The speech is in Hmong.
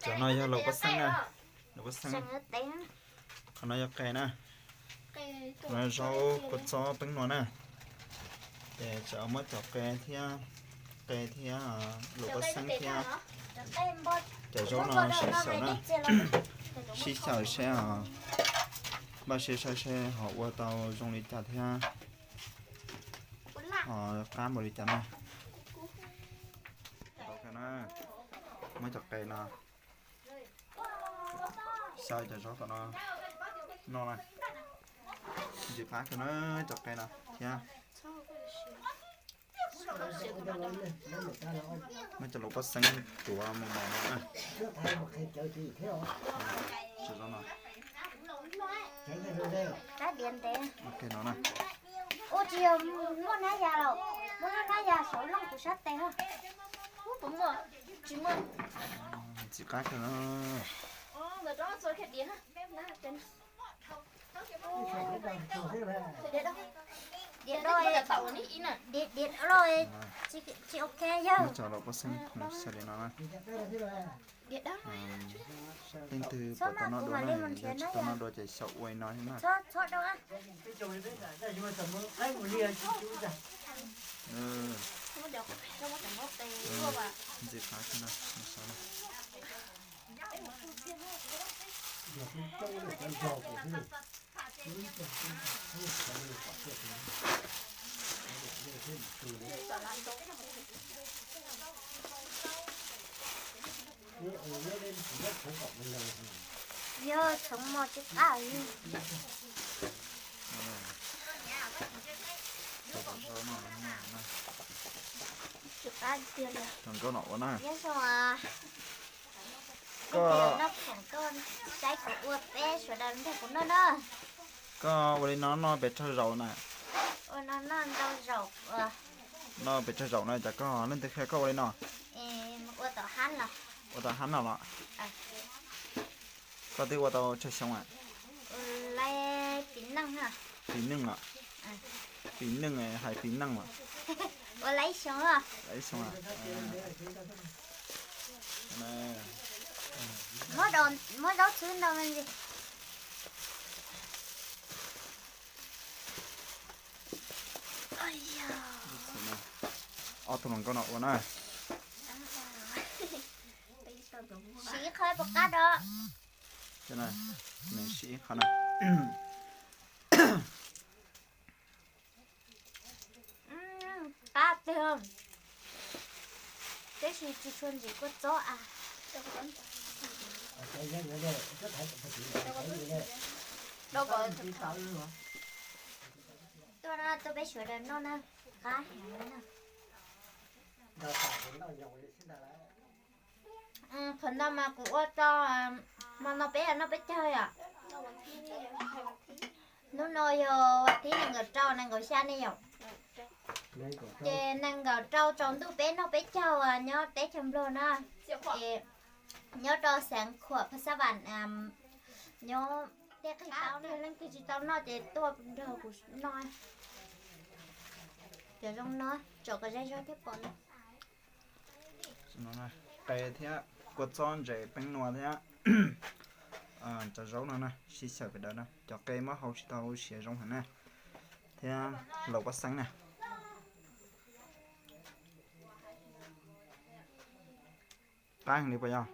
Cov no yog laus paj xeeb na, laus paj xeeb. Qhov no yog qe na, qhov no zaub kua txob peeb nua na. Ces tseem muab cov qe thiab, qe thiab laus paj xeeb thiab cov zaub no sib xyaw na. Sib xyaw seb, npaj siab saib seb ho ua tau zoo li cas thiab ho qab npaum li cas na. Muab cov qe no xyaw cov zaub tom no noj na. Ntxim qab kawg na cov qe no thiab. Muab cov laus paj xeeb tuav mos mos no na. Cov no na. Ua tsis yog muaj hnab yas los, muaj hnab yas saum looj kuv sab tes. Tsis muaj. Ntxim qab kawg na. Diav doj, diav doj, tsis ok yog. Muab cov laus paj xeeb khoov xyaw li no na. Leej twg pom tau noj dua na, yog tsis tau noj dua ces xyaw ua li no thiab na. Ntxim qab na. Yog tsoov mos tsis qab li. Tsis qab tiag li. Cov nkauj no ua na. Yog zoo, koj noj khoom koj saib kuv ua peb sawv daws nrog kuv noj na. Koj ua li no noj pes tsawg zaus na? Ua no noj ntau zaus. Noj pes tsawg zaus na cas koj leej twg qhia koj ua li no? Ua tau hab no los? Koj twb ua tau tsawg xyoo a? Pim neej los? Pim neej hais pim neej los? Ua lawm ib xyoo. Lawm ib xyoo. Muab zaub txhwb ntau me ntsis. Ob tug hluas nkauj no ua na. Siv ib qho puas qab dua? Nws siv ib qho na. Qab tiag, tab sis tsis tshua ntsim kua txob a. Tuaj no tuaj peb sawv daws noj na, qab heev li na. Qhov no mas kuv ua tau, hmo no peb noj peb caug yom. Hnub no yog vas thib nees nkaum rau nees nkaum xya ne yom. Ces nees nkaum rau tsaus ntuj peb noj peb caug nyob teb chaws Nplog na. Es nyob rau xeev Khuam Pha Xab Vam, nyob tej qig tau na, leej twg tsis tau noj ces tuaj nrog kuv noj. Cov zoo no tsom kom zej zog thiab pom na. Qe thiab kua txob ntses peeb nua thiab cov zaub no na, sib xyaw pem daws na. Cov qe muab hau tsis tau siav zoo heev na, thiab laus paj xeeb na. Qab heev li puas yog?